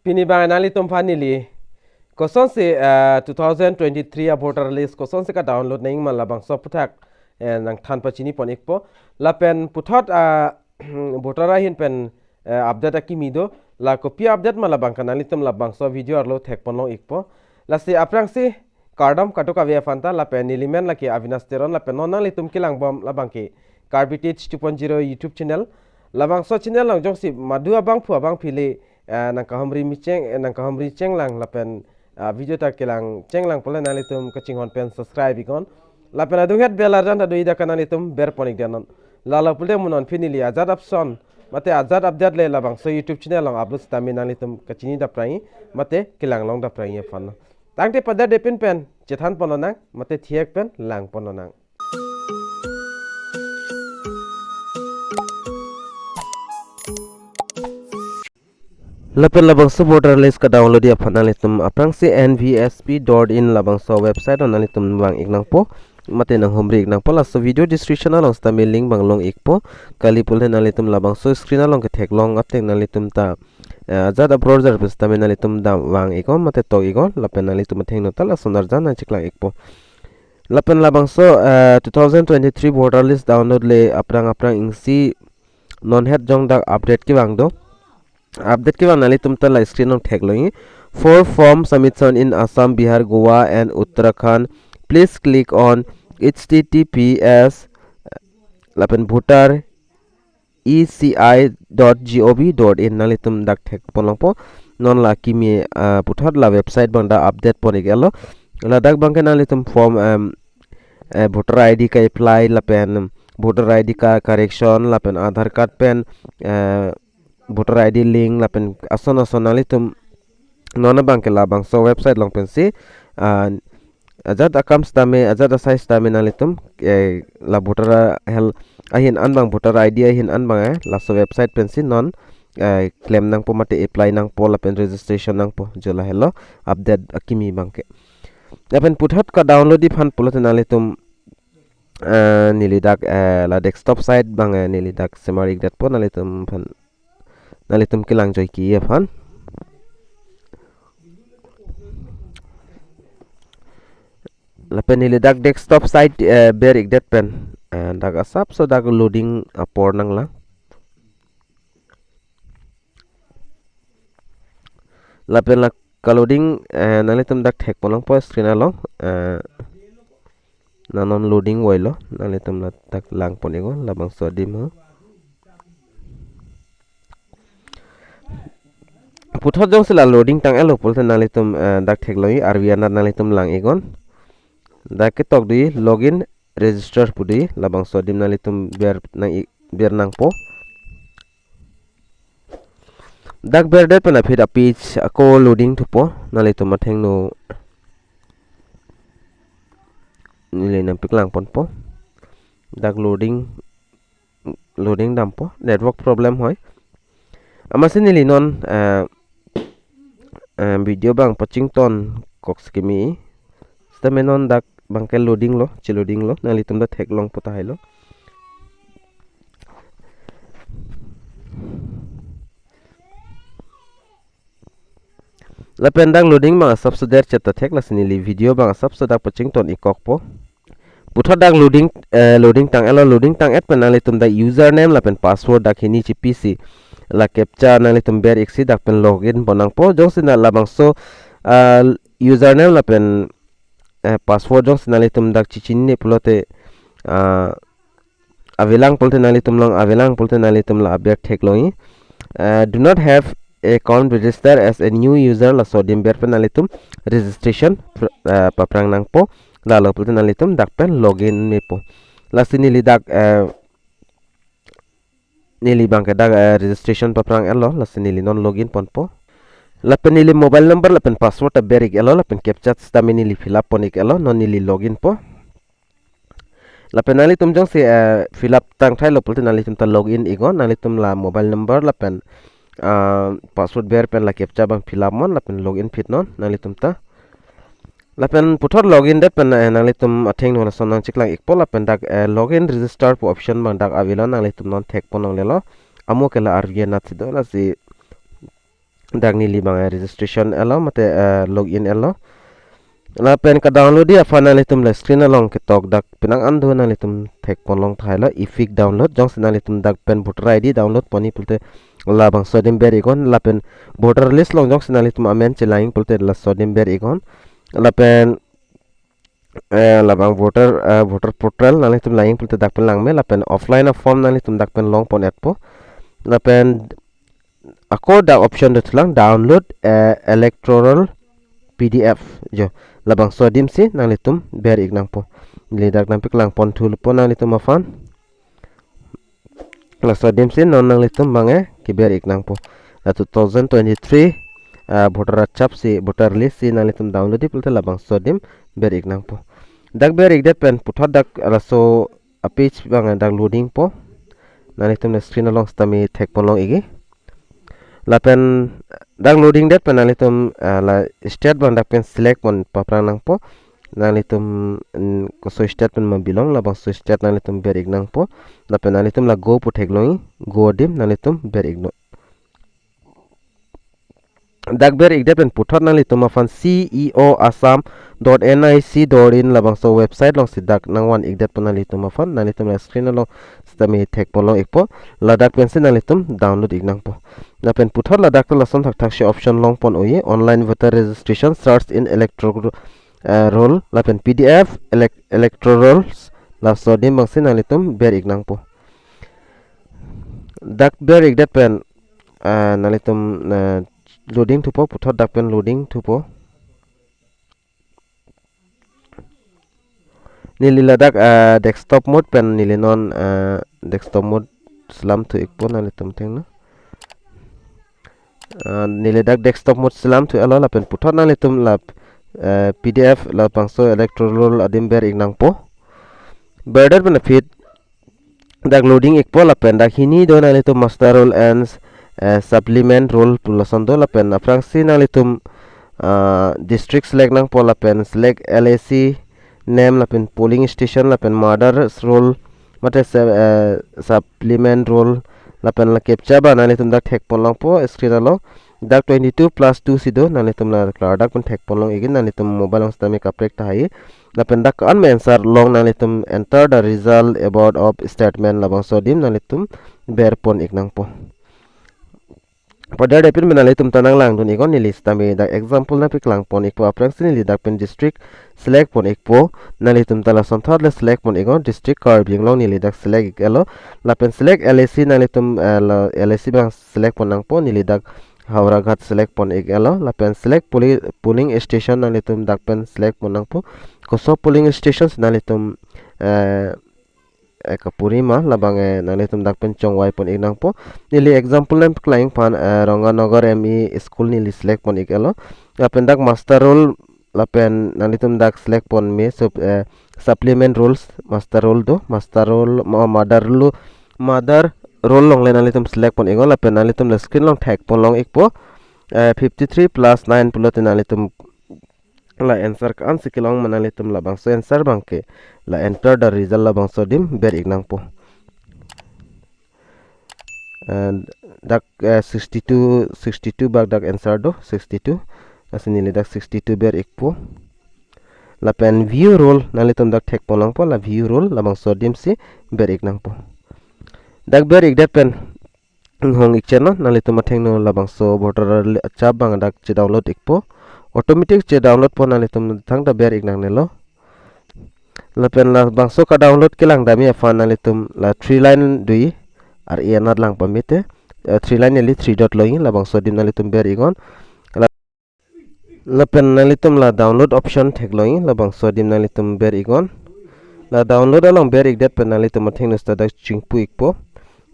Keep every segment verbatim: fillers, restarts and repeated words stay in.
Pini abang nanglitum aphan neli kosonsi, eh, two thousand twenty-three a voter list kosonsi ka-download nangji ma labangso aputhak, eh, nangthan pachini pon ikpo. Lapen puthot, ah, voter ahin pen, eh, update akimi do. La kopi update ma labang ke nanglitum labangso video arlo thek pon long ikpo. Lasi aphrangsi kardom kadokave aphanta, lapen neli men lake Avinash Teron, lapen non nanglitum kelang bom labang ke Karbi Teach two point zero YouTube channel. Labangso channel along jongsi madu abangphu abangphi le, eh, nangkahumri mecheng, eh, nangkahumri chenglang lapen, ah, video ta kelang chenglang pule nanglitum kachinghon pen subscribe iknon. Lapen adunghet bell arjan ta do, ida ke nanglitum ber pon ikdet non. Lalo pule mo non pini neli ajat apson mate ajat update le labangso YouTube channel along upload sitame nanglitum kachini daprangji mate kelang long daprangji aphan. Tangte pader depin pen chethan pon lonang mate thihek pen lang pon lonang. Lapen labangso voter list ka-download ji aphan nanglitum aphrangsi N V S P dot in labangso website along nanglitum vang ik nangpo mate nanghumri ik nangpo. Laso video description along sitame link abang long ikpo. Kali pule nanglitum labangso screen along ketheklong ateng nanglitum ta, eh, ajat a-browser pen sitame nanglitum dam vang iknon mate tok iknon, lapen nanglitum athengno ta lason arjan nangcheklang ikpo. Lapen labangso, eh, two thousand twenty-three voter list download le aphrang aphrang isi non het jong dak update kevang do. Update kevang nanglitum ta la screen along theklongji. For form submission in Assam, Bihar, Goa and Uttarakhand, please click on H T T P S lapen voter E C I dot gov dot in nanglitum dak thek pon longpo. Non la kimi, ah, puthot la website abang dak update pon ik-etlo. Ladak abang ke nanglitum form, em, eh, voter I D ka-apply lapen voter I D ka-correction lapen Aadhaar card pen, eh, voter I D link lapen ason ason nanglitum non abang ke labangso website along pensi, ah, ajat akam sitame, ajat asai sitame nanglitum, eh, la voter a-, hel ahin an abang, voter I D ahin an abang, eh, laso website pensi non, eh, claim nangpo mate apply nangpo lapen registration nangpo, jo lahelo update akimi abang ke. Lapen puthot ka-download ji aphan pulote nanglitum, eh, neli dak, eh, la desktop site abang, eh, neli dak semar ikdetpo nanglitum aphan, nanglitum kelang joike aphan. Lapen neli dak desktop site, eh, ber ikdet pen, eh, dak asapso dak loading apor nanglang. Lapen la ka-loading, eh, nanglitum dak thek pon longpo screen along, eh, non non loading voilo, nanglitum ladak lang pon iknon labangso adim ho. Puthot jongsi la loading tang-etlo pulote nanglitum, eh, dak theklongji, arvi anat nanglitum lang iknon. Dak ketok doji login register pu doji, labangso adim nanglitum ber nang i-, ber nangpo. Dak berdet pen aphi dak page ako loading thupo, nanglitum athengno neli nangpaklang ponpo. Dak loading, loading dampo, network problem hoi. Amatsi neli non, eh, eh, video abang pachington kok sekimi. Sitame non dak abang ke loading lo, che-loading lo, nanglitum ta theklongpo tahai lo. Lapen dak loading abang asapso der chet ta thek, lasi neli video abang asapso dak pachington ik kokpo. Puthot dak loading, eh, loading tang-etlo, loading tang-et pen nanglitum dak username lapen password dak hini chipisi la captcha nanglitum ber iksi dak pen login pon nangpo. Jongsi na labangso, ah, username lapen, eh, password jongsi nanglitum dak chechinine pulote, ah, avelang pulote nanglitum along avelang pulote nanglitum la aber theklongji. Eh, do not have account register as a new user, laso adim ber pen nanglitum registration pr-, eh, paphrang nangpo, lalo pulote nanglitum dak pen login mepo. Lasi neli dak, eh, neli abang ke dak, eh, registration paphrang-etlo, lasi neli non login ponpo. Lapen neli mobile number lapen password ta ber ik-etlo, lapen captcha sitame neli fill up pon ik-etlo, non neli login po. Lapen nanglitum jongsi, eh, fill up tang thailo pulote nanglitum ta login iknon, nanglitum la mobile number lapen, ah, password ber pen la captcha abang fill up non lapen login phit non nanglitum ta. Lapen puthot login det pen, eh, nanglitum athengno lason nangcheklang ikpo lapen dak, eh, login register pu option abang dak avelo, nanglitum non thek pon longlelo. Amo ke la arvi anat si do, lasi Dak neli bang, eh, registration elo mate, eh, login elo. Lapen ka-download-ji aphan nanglitum la screen along ketok dak penang an do nanglitum thekpon long thailo EPIC download. Jongsi nanglitum dak pen voter I D download ponji pulote labangso adim ber iknon, lapen voter list along jongsi nanglitum amen chelang pulote laso adim ber iknon. Lapen, eh, labang voter, eh, voter portal nanglitum lang pulote dak pen langme, lapen offline a-form nanglitum dak pen long pon-etpo. Lapen ako dak option dothulang, download, eh, electoral P D F jo. Labangso adim si nanglitum ber ik nangpo. Neli dak nangpeklang pon thupo nanglitum aphan. Laso adim si non nanglitum bang, eh, keber ik nangpo. La two thousand twenty-three, ah, voter achap si, voter list si nanglitum download-ji pulote labangso adim ber ik nangpo. Dak ber ikdet pen puthot dak laso a-page bang dak loading po. Nanglitum la screen along sitame thekpon long ikji. Lapen dak loading det pen nanglitum, ah, la state bang dak pen select pon paphrang nangpo. Nanglitum, mm, koso state pen ma belong, labangso state nanglitum ber ik nangpo. Lapen nanglitum la go pu theklongji, go adim nanglitum ber iknon. Dak ber ikdet pen puthot nanglitum aphan C E O Assam dot N I C dot in labangso website along si dak nangvan ikdet pon nanglitum aphan, nanglitum la screen along sitame thekpon long ikpo. Ladak pensi nanglitum download ik nangpo. Lapen puthot ladak ta lason thakthak si option long pon unji, online voter registration, search in electoral, eh, roll, lapen P D F elec-, electoral rolls, laso adim bang si nanglitum ber ik nangpo. Dak ber ikdet pen, ah, nanglitum, ah, loading thupo, puthot dak pen loading thupo. Neli ladak, ah, desktop mode pen neli non, ah, desktop mode selam thu ikpo, nanglitum thengno. Ah, neli dak desktop mode selam thu-elo, lapen puthot nanglitum la, eh, P D F labangso electoral roll adim ber ik nangpo. Berdet pen aphi dak loading ikpo, lapen dak hini do nanglitum muster roll and, eh, supplement roll pu lason do, lapen aphrangsi nanglitum, ah, district select nangpo, lapen select L A C name, lapen polling station, lapen mother roll mate se-, eh, supplement roll, lapen la captcha bang nanglitum dak thekpon longpo screen along. Dak twenty-two plus two si do, nanglitum la klardak pen thekpon long ikji, nanglitum mobile along sitame kaprek tahai. Lapen dak an me answer long, nanglitum enter the result about of statement labangso adim nanglitum ber pon ik nangpo. Padar depin pen nanglitum ta nanglangdun iknon, neli sitame dak example nangpeklang pon ikpo, aphrangsi neli dak pen district select pon ikpo, nanglitum ta lasonthot le select pon iknon, district Karbi Anglong neli dak select ik-elo, lapen select L A C nanglitum, eh, la L A C bang select pon nangpo, neli dak Howraghat select pon ik-elo, lapen select poli-, polling station nanglitum dak pen select pon nangpo, koso polling station si nanglitum, eh, eh, kapuri ma, labang, eh, nanglitum dak pen chongvai pon ik nangpo. Neli example nangpeklang phan, eh, Ranganagar M E school neli select pon ik-elo. Lapen dak muster roll, lapen nanglitum dak select pon me, sup-, eh, supplement rolls, muster roll do, muster roll, ma-, mother lo, mother roll along le nanglitum select pon iknon, lapen nanglitum le screen along thekpon long ikpo, eh, fifty-three plus nine pulote nanglitum la answer ko-an si kelong ma, nanglitum labangso answer bang ke la enter the result labangso adim ber ik nangpo. And dak, eh, sixty-two, sixty-two bak dak answer do, sixty-two. Lasi neli dak sixty-two ber ikpo. Lapen view roll nanglitum dak thekpon longpo, la view roll labangso adim si ber ik nangpo. Dak ber ikdet pen inghong ik cheno, nanglitum athengno labangso voter achap bang dak che download ikpo. Automatic che download pon, nanglitum thangta ber ik nangnelo. Lapen labangso ka download kelang damji aphan nanglitum la three line do-i, ar-e anat lang pamite, eh, three line eli three dot longji, labangso adim nanglitum ber iknon. La-, lapen nanglitum la download option theklongji, labangso adim nanglitum ber iknon. La download along ber ikdet pen nanglitum athengno sita dak chingpu ikpo.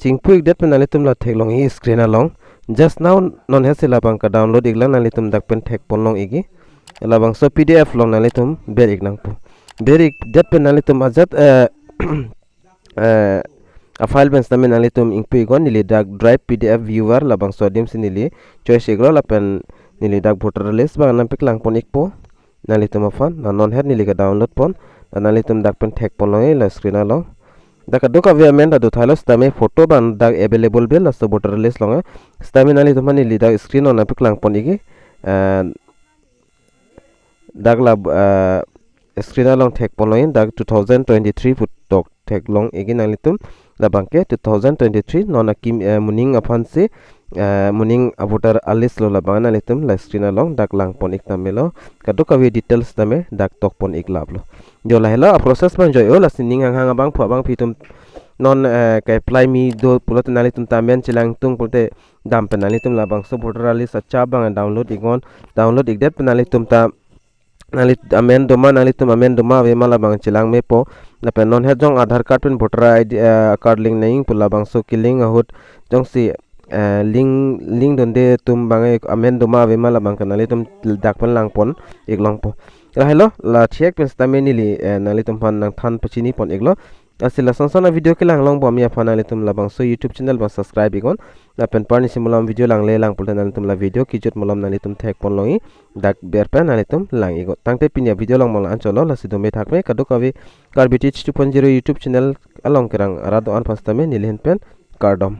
Chingpu ikdet pen nanglitum la theklongji screen along. Just now non hesi labang ka download iklang, nanglitum dak pen thekpon long ikji. Labangso P D F along nanglitum ber ik nangpo. Ber ikdet pen nanglitum ajat, eh, eh, a-file pen sitame nanglitum ingpu iknon, neli dak Drive P D F viewer labangso adim si neli choice iklo, lapen neli dak voter list bang nangpeklang pon ikpo nanglitum aphan. La non het neli ka download pon, la nanglitum dak pen thekpon longji la screen along. Dak kadokave amen ta do thailo sitame photo abang dak available ave laso voter list along. Sitame nanglitum aphan neli dak screen along nangpaklang pon ikji. Eh, dak la, eh, screen along thek pon longji, dak two thousand twenty-three pu tok theklong ikji nanglitum. Labang ke two thousand twenty-three non akim, eh, moning aphansi, eh, moning a voter a list lo, labang nanglitum la screen along dak lang pon ik tame lo. Kadokave details tame dak tok pon ik lap lo. Jo, lahelo a process abang jo-o, lasi ning hanghang abangphu abangpi atum non, eh, ke-apply me do pulote nanglitum ta amen chelang tung pulote dam pen nanglitum labangso voter a list achap abang download iknon, download ikdet pen nanglitum ta, nangli amen doma, nanglitum amen doma ave ma labang chelang mepo. Lapen non het jong Aadhaar card pen voter I D, eh, card link nangji pu labangso ke-link ahut jongsi, eh, link, link dunde atum abang amen doma ave ma labang ke nanglitum dak pen lang pon ik longpo. Lahelo, la thek pen sitame neli, eh, nanglitum aphan nangthan pachini pon iklo. Lasi lason ason a video kelang long bomji aphan nanglitum labangso YouTube channel abang subscribe iknon. Lapen arnisi malom video langle lang pulote nanglitum la video kejut malom nanglitum thek pon longji, dak ber pen nanglitum lang iknon. Tangte pini a video along mo la-an chotlo, lasi dome thakme, kadokave Karbi Teach two point zero YouTube channel along kerang arat do-an aphan sitame neli ahin pen kardom.